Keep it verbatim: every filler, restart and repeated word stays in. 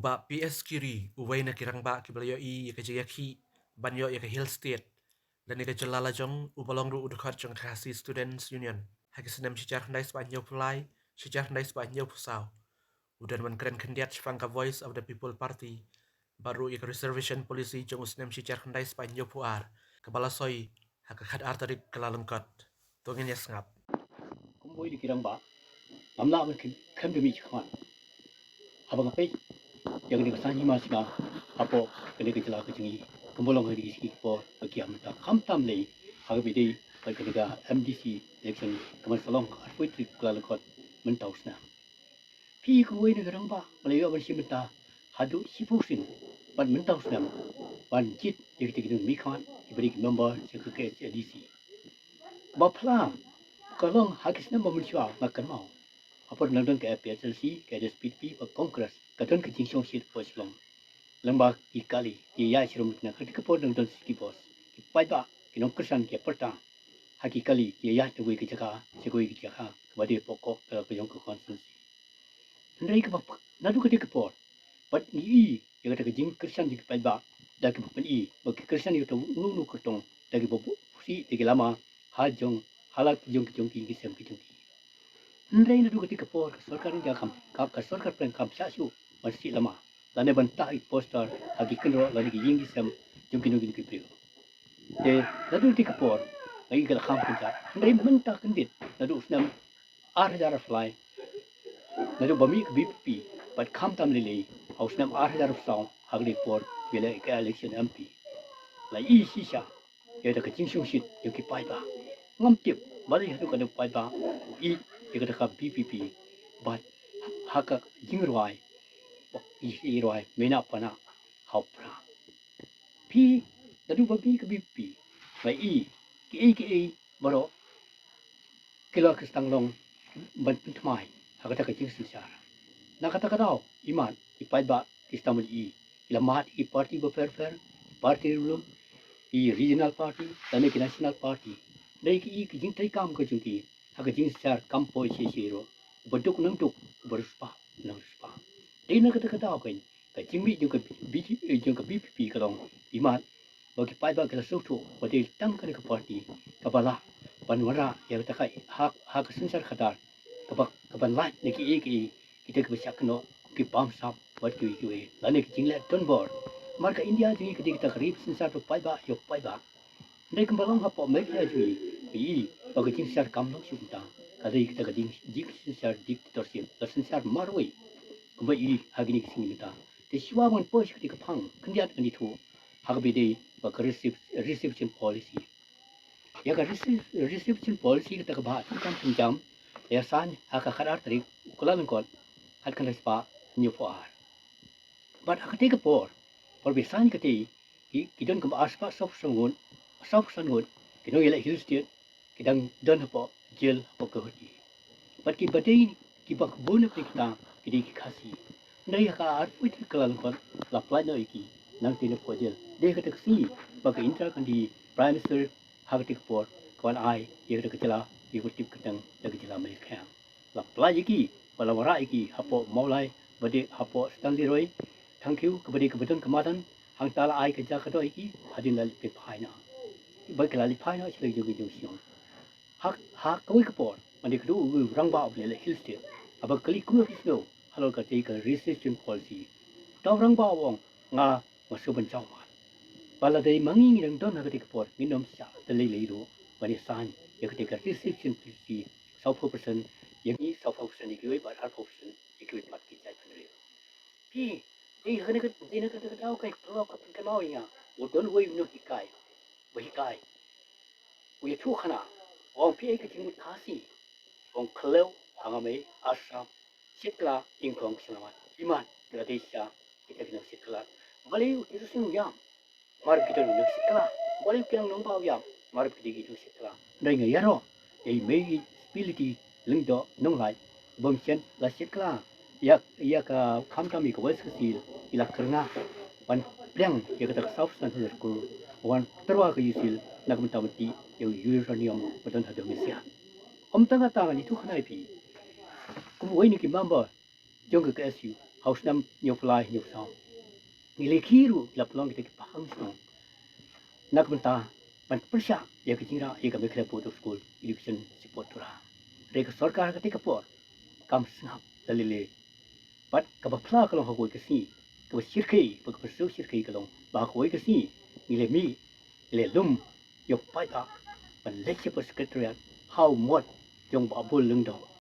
Bah P S Kiri, uwei na ki rangbah kiba la ïohi ïa ka jingïakhih ban ïoh ïa ka Hill State lane ka jylla lajong, uba long ruh u dkhot jong ka Khasi Students Union ha ki snem shi hajar khyndai spah hynñiewphew lai, shi hajar khyndai spah hynñiewphew saw, u don ban kren khyndiat shaphang ka Voice of the People Party bad ruh ïa ka Reservation Policy jong u snem shi hajar khyndai spah hynñiewphew ar, kaba la soi ha ka khatar tarik Kyllalyngkot. To ngin ïa sngap. Kum uwei na ki rangbah, ngam lah ban khlem da mih shakhmat haba nga peit ïa kane ka saiñ hima sima hapoh kane ka jylla ka jong ngi, kumba long ha kine ki sngi ki por ba ki ïa mynta, khamtam lei ha kaba ïadei bad kane ka M D C election kaba sa long ha arphew tarik Kyllalyngkot mynta u snem. Phi kum uwei na ki rangbah ba la ïoh ban shim bynta haduh shiphew sien bad mynta u snem ban jied ïa kita ki nongmihkhmat kiba dei ki member jong ka K H A D C. Ba phla ka long ha ki snem ba mynshuwa, nga kynmaw ha por nang don ka A P H L C, ka H S P D P bad Congress, ka don ka jingshongshit hapoh Shillong. Lyngba ki kali ki ïaid sharum, na kata ka por nang don city bus, ki paidbah, ki nongkyrshan ki ïa pyrta ha ki kali, ki ïaid na kawei ka jaka sha kawei ka jaka kaba dei hapoh ka, ka jong ka constituency. Hynrei kaba ph-, naduh kata ka por bad ngi i ïa kata ka jingkyrshan jong ki paidbah da kiba pyni ba ki kyrshan ïa uta uno uno u kyrtong da kiba buh pyrshah da ki lama ha jong, ha la ki jong ki jong ki, ki sem ki jong ki. Hynrei naduh kata ka por ka sorkar India kam, ka, ka sorkar pdeng kam shah shuh ban sih lama lane ban tah ïa ki poster ha ki kynroh lane ki ïing ki sem jong kino kino ki briew. Te naduh kata ka por nga i ka la kham kynjah. Hynrei mynta kyndit naduh u snem ar hajar arphew lai, naduh ba mih ka V P P bad khamtam lei lei ha u snem ar hajar arphew saw ha kane ka por ba leh ka election M P, la i shisha ïa kata ka jingshongshit jong ki paidbah. Ngam tip balei haduh katne u paidbah u ïeit ïa kata ka V P P bad ha ka jingrwai, i rwai mynta pat na ha u Prah. Phi, naduh ba mih ka V P P, nga i kiei kiei baroh ki la kyrshan long ban pynthymmai ha kata ka jingsynshar. Na kata ka daw, imat ki paidbah ki sdang ban i, ki la mad ïa ki party bapher bapher, ki party ruh, ki regional party lane ki national party. Dei ki i ki jingtrei kam ka jong ki ha ka jingsynshar, kam poi shisha ruh, uba duk nang duk, uba riewspah nang riewspah. Dei na kata ka daw kein ka jingmih jong ka B J, eh, jong ka V P P ka long, imat ba ki paidbah ki la sngewthuh ba dei tang kane ka party kaba lah ban wanrah ïa kata ka, ha, ha ka synshar khadar kaba, kaban lait na kiei kiei kita kiba shah kynnoh, ki bamsap bad kiwei kiwei lane ki jingleh donbor. Namar ka India jong ngi ka dei kata ka ri ba synshar, ba paidbah ïa u paidbah. Hynrei kumba long hapoh Meghalaya jong ngi, i ba ka jingsynshar kam long shuh kumta, ka dei kata ka jing, jingsynshar dictatorship, la synshar marwei kumba i ha kine ki sngi mynta. Te shuwa ban poi sha kata ka phang khyndiat, ngan ïathuh ha kaba ïadei bad ka reserve, reservation policy. Ïa ka reserve, reservation policy kata kaba ha Thungtam Thungjam la ïa saiñ ha ka khatar tarik u Kyllalyngkot, khatkhyndai spah hynñiewphew ar. Bad ha katei ka por, por ba ïa saiñ katei, ki, ki don kumba arspah sawphew san ngut, sawphew san ngut ki nongïaleh Hill State ki dang don hapoh jel hapoh Guwahati. Bad kiba dei kiba kyrkhu na kita ki dei ki Khasi. Hynrei ha ka arphew tarik Kyllalyngkot la pynlait noh ïa ki nangtei napoh jel. Dei ha kata ka sngi ba ka Indira Gandhi, Prime Minister ha katei ka por, ka wan ai ïa kata ka jylla ïa ka tip kyrteng da ka jylla Meikhang. La pynlait ïa ki bad la wanrah ïa ki hapoh Mawlai, ba dei hapoh Stanley Road, Thangkhiew, kaba dei kaba don ka madan. Hangta la ai ka jaka doh ïa ki hadien la leit pynphai noh. Bad ki la leit phai noh sha la ki jong ki jong shnong. Ha, ha kawei ka por, mynta ka dei u rangbah uba leh Hill State, haba kylli kumno phi sngew halor katei ka reservation policy, uta u rangbah u ong, nga, nga sngew ban jaw mad. Ba lada ma ngi ngi dang don ha katei ka por, ngin ym shah da lei lei ruh ban ïa saiñ ïa katei ka reservation policy, sawphew percent ïa ngi, sawphew percent ïa kiwei bad arphew percent ïa kiwei pat ki jaitbynriew. Phi, dei ha kane ka, dei na kata ka daw ka paralok ka pynkynmaw ïa nga, u don uwei u nonghikai ba hikai, u ïathuhkhana, u ong, phi ai ka jingmut Khasi? U ong, khlem ha nga mei, Assam, Shitkylla, Ingkhong, Shyllangmat, imat ki la dei shisha kita ki nong Shitkylla. Balei u Titu Sing u ïam? Namar ba ki don ki nong Shitkylla. Balei ki nong Nongbah u ïam? Namar ba ki dei ki nong Shitkylla. Hynrei nga ïaroh ïa i Mei Spility Lyngdoh Nonglait, bym shym la Shitkylla. Ïa, ïa ka, khamtam ïa ka West Khasi Hills i la kyrngah ban pdiang ïa kata ka sawphew san hajar klur, wan tyrwa ka ïing sil na ka bynta ban tih ïa u uranium ba don ha Dong Mynsiem. Ym tang kata, ngan ïathuhkhana ïa phi, kum uwei na ki member jong ka K S U, ha u snem hynñiewphew lai hynñiewphew saw. Ngi lehkhi ruh, ngi la pynlong kita ki pahang shnong na ka bynta ban pyrshah ïa ka jingrah ïa ka Meghalaya Board of School Education Support Tura. Hynrei ka sorkar ha katei ka por kam sngap la lei lei. Bad kaba phla ka long ha kawei ka sngi, kaba shyrkhei, ba kaba siew shyrkhei ka long ba ha kawei ka sngi ngi la mih, ngi la lum ïa u paidbah ban leit sha Secretariat ha u mot jong Bah Bull Lyngdoh.